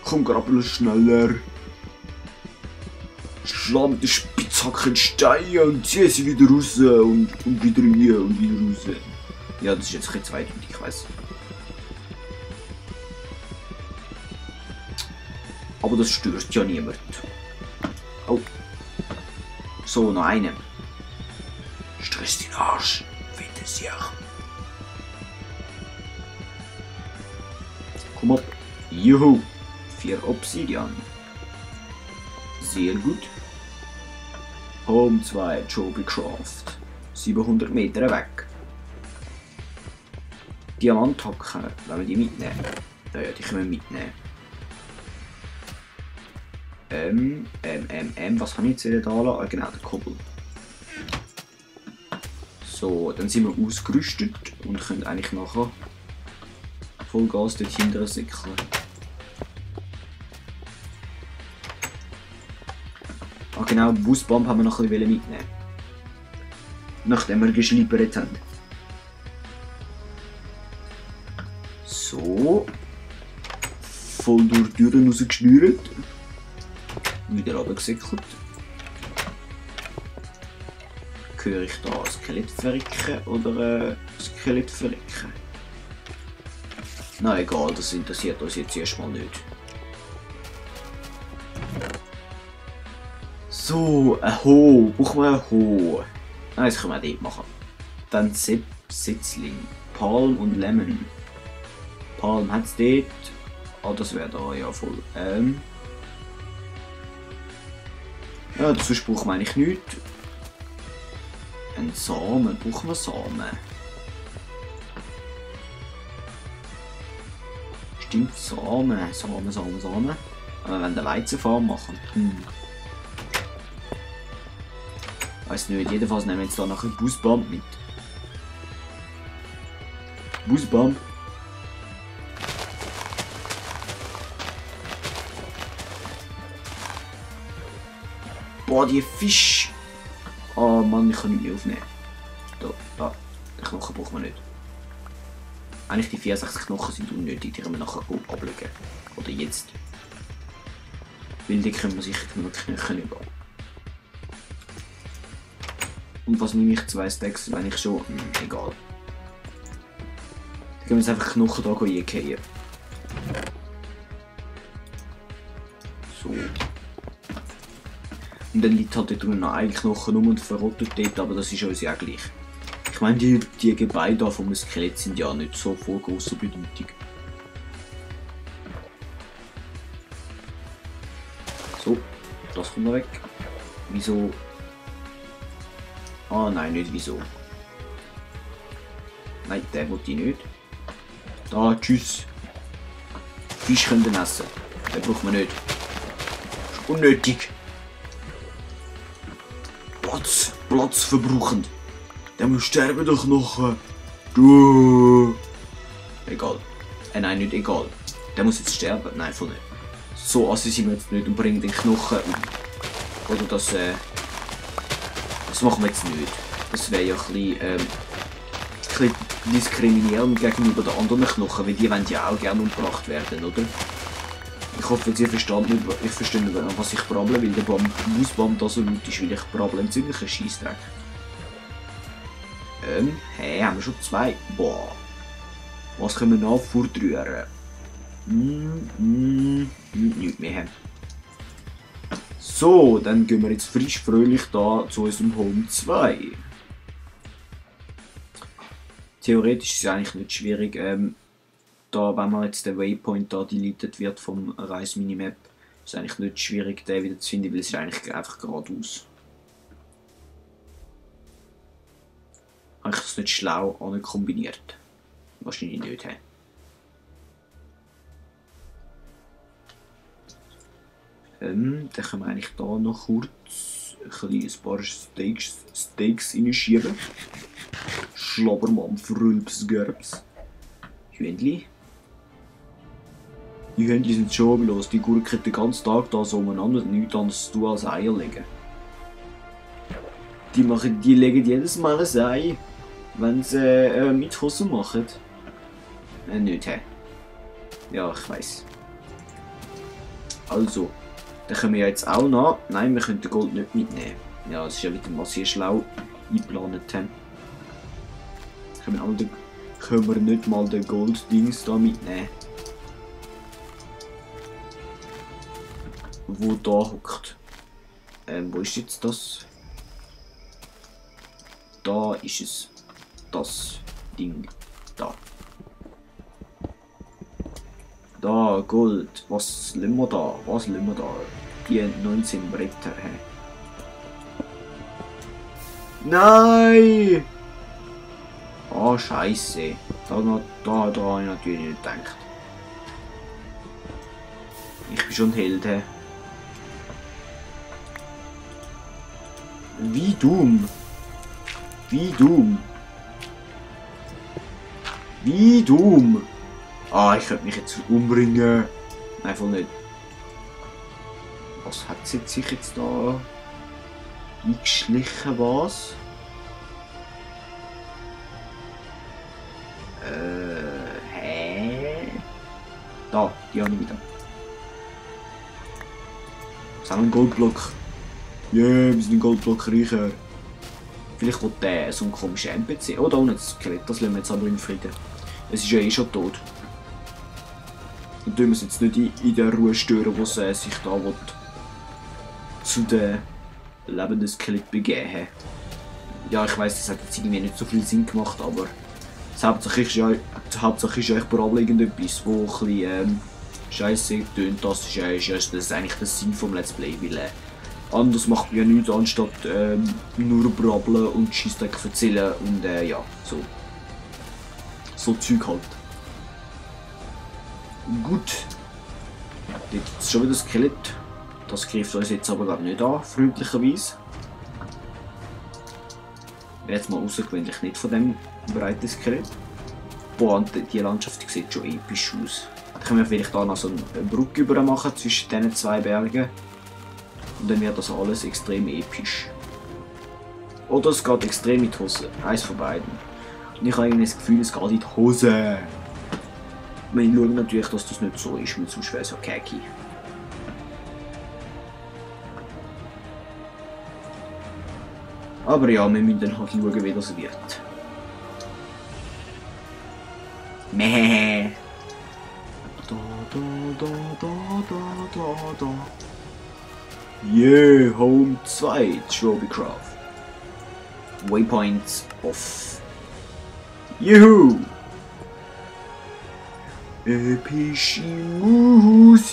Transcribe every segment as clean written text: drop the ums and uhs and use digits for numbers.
Komm grabbel schneller. Schlag mit der Spitzhacke in Steine und zieh sie wieder raus und wieder rein und wieder raus. Ja, das ist jetzt ein zweideutig, ich weiß. Aber das stört ja niemand. Oh. So, noch einen. Stress den Arsch. Finde sie auch. Komm ab. Juhu. 4 Obsidian. Sehr gut. Home 2, Jobycraft. 700 Meter weg. Diamanthacken, wenn wir die mitnehmen. Ja, die können wir mitnehmen. Was kann ich jetzt da lassen? Ah, genau, der Kobbel. So, dann sind wir ausgerüstet und können eigentlich nachher Vollgas dort hinterher säckeln. Ah genau, Busbomb haben wir noch ein bisschen mitnehmen. Nachdem wir geschlippert haben. So. Voll durch die Türen rausgeschnürt. Wieder runtergesäckelt. Höre ich da Skelett verrecken oder Skelett verrecken? Na egal, das interessiert uns jetzt erstmal nicht. So, ein Ho. Brauchen wir ein Ho? Nein, das können wir dort machen. Dann Setzling. Palm und Lemon. Palm hat es dort. Ah, das wäre da ja voll. Ja, sonst brauchen wir eigentlich nichts. Ein Samen. Brauchen wir Samen? Stimmt, Samen. Samen. Aber wir wollen eine Weizenfarm machen. Weiß nicht, jedenfalls nehmen wir jetzt da noch ein Busbomb mit. Busbomb. Boah, die Fisch. Oh Mann, ich kann nicht mehr aufnehmen. Da, den Knochen brauchen wir nicht. Eigentlich die 64 Knochen sind unnötig, die können wir nachher gut ablegen. Oder jetzt. Weil die können wir sicher genug Knochen über. Und was nehme ich 2 Stacks, wenn ich schon... egal. Dann können wir jetzt einfach Knochen da eingehen. So. Und dann liegt halt dort noch ein Knochen rum und verrottet dort, aber das ist uns ja gleich. Ich meine, die Gebeine vom Skelett sind ja nicht so von grosser Bedeutung. So, das kommt noch weg. Wieso? Ah nein, nicht wieso. Nein, der will ich nicht. Da, tschüss. Fisch können wir essen. Den brauchen wir nicht. Das ist unnötig. Platz verbrauchend. Der muss sterben doch noch. Du. Egal. Nein, nicht egal. Der muss jetzt sterben. Nein, voll nicht. So assi sind wir jetzt nicht und bringen den Knochen um. Oder das machen wir jetzt nicht. Das wäre ja ein bisschen diskriminierend gegenüber den anderen Knochen, weil die wollen ja auch gerne umgebracht werden, oder? Ich hoffe, Sie verstehen nicht, was ich brable, weil der Busbomb da so laut ist, weil ich brable einen ziemlichen Scheissdreck. Hey, haben wir schon 2? Boah. Was können wir noch fortrühren? Nichts mehr haben. So, dann gehen wir jetzt frisch fröhlich da zu unserem Home 2. Theoretisch ist es eigentlich nicht schwierig, da, wenn man jetzt der Waypoint da deleted wird vom Reise-Minimap, ist es eigentlich nicht schwierig, den wieder zu finden, weil es ist eigentlich einfach geradeaus. Habe ich das nicht schlau auch nicht kombiniert? Wahrscheinlich nicht. He. Dann können wir eigentlich da noch kurz ein paar Steaks reinschieben. Schlabbermann, Frülps, Gerbs. Hühnli. Die Hühnli sind schon los, die gurken den ganzen Tag da so umeinander und nichts anderes zu tun als Eier legen. Die legen jedes Mal ein Ei, wenn sie mit Hosen machen. Nicht, hä? Ja, ich weiss. Also, dann können wir ja jetzt auch noch... Nein, wir können den Gold nicht mitnehmen. Ja, das ist ja wieder mal sehr schlau eingeplant haben. Können wir nicht mal den Gold-Dings da mitnehmen. Wo da hockt. Wo ist jetzt das? Da ist es. Das Ding. Da. Da, Gold. Was lassen wir da? Was lassen wir da? Die 19 Bretter. He. Nein! Oh, Scheiße. Da habe ich natürlich nicht gedacht. Ich bin schon Held. He. Wie dumm. Wie dumm. Wie dumm. Ah, ich könnte mich jetzt umbringen. Nein, voll nicht. Was hat sie sich jetzt da eingeschlichen, was? Hä? Da, die habe ich wieder. Das ist auch ein Goldblock. Yeah, wir sind ein Goldblock reicher. Vielleicht will der so ein komischer NPC. Oh, da unten das Skelett, das lassen wir jetzt aber in Frieden. Es ist ja eh schon tot. Und tun wir es jetzt nicht in der Ruhe stören, wo es sich da will, zu den lebenden Skelett begeben. Ja, ich weiss, das hat jetzt irgendwie nicht so viel Sinn gemacht, aber das Hauptsache ist ja echt brav irgendetwas, wo ein bisschen scheiße tönt. Das ist eigentlich der Sinn vom Let's Play, weil anders macht man ja nichts, anstatt nur brabbeln und Scheissdreck erzählen und ja, so Zeug halt. Gut. Dort gibt es schon wieder ein Skelett. Das greift uns jetzt aber gar nicht an, freundlicherweise. Wäre jetzt mal außergewöhnlich nicht von dem breiten Skelett. Boah, und die Landschaft die sieht schon episch aus. Da können wir vielleicht da noch so eine Brücke über machen zwischen diesen zwei Bergen. Und dann wird das alles extrem episch. Oder es geht extrem in die Hose. Eins von beiden. Und ich habe irgendwie das Gefühl, es geht in die Hose. Wir schauen natürlich, dass das nicht so ist, weil sonst wäre es ja kacki. Aber ja, wir müssen dann halt schauen, wie das wird. Meh. Da. Yeah, Home 2, Trophycraft. Waypoints off. Juhu! Epische Musik.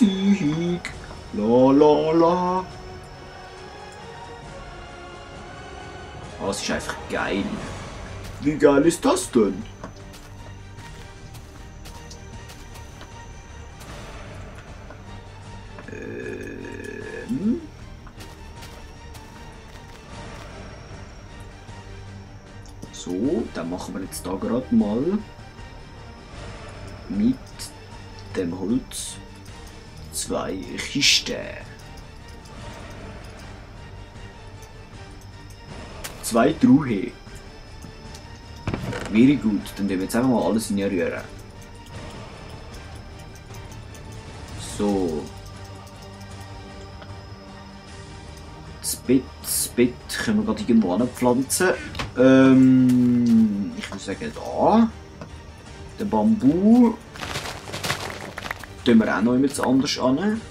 La la la. Oh, es ist einfach geil. Wie geil ist das denn? So, dann machen wir jetzt da gerade mal mit dem Holz 2 Kisten. 2 Truhe. Very gut, dann tun wir jetzt einfach mal alles rühren. So. Das Bett können wir gerade irgendwo anpflanzen. Ich würde sagen da. Den Bambu. Tun wir auch noch etwas anders an.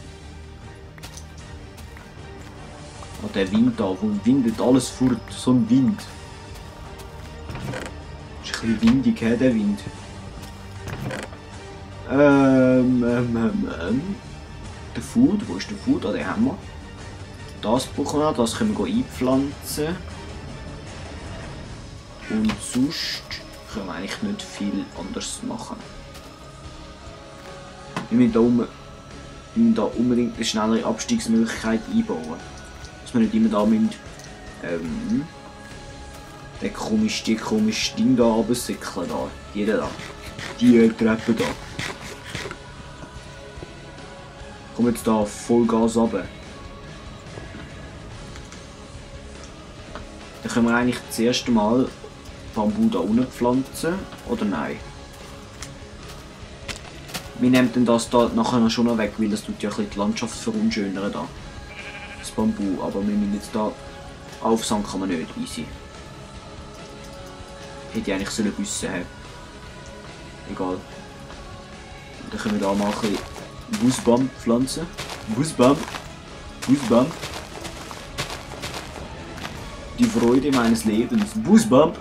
Oh, der Wind da, wo windet alles fort. So ein Wind. Ist ein bisschen windig, der Wind. Der Food, wo ist der Food? Ah, den haben wir. Das brauchen wir noch, das können wir einpflanzen. Und sonst können wir eigentlich nicht viel anders machen. Wir müssen da unbedingt eine schnellere Abstiegsmöglichkeit einbauen. Dass wir nicht immer da müssen, die komische Ding da runtersäckeln da. Die Treppe da. Komm jetzt da Vollgas runter. Dann können wir eigentlich das erste Mal Bambu da unten pflanzen, oder nein? wir nehmen dann das da nachher noch schon noch weg, weil das tut ja ein bisschen die Landschaft verunschönern da. Das Bambu, aber wir müssen jetzt da aufsammeln kann man nicht, easy. Hätte ich eigentlich sollen wissen haben. Egal. Dann können wir da mal ein bisschen Busbam pflanzen. Busbam. Busbam. Die Freude meines Lebens. Busbam.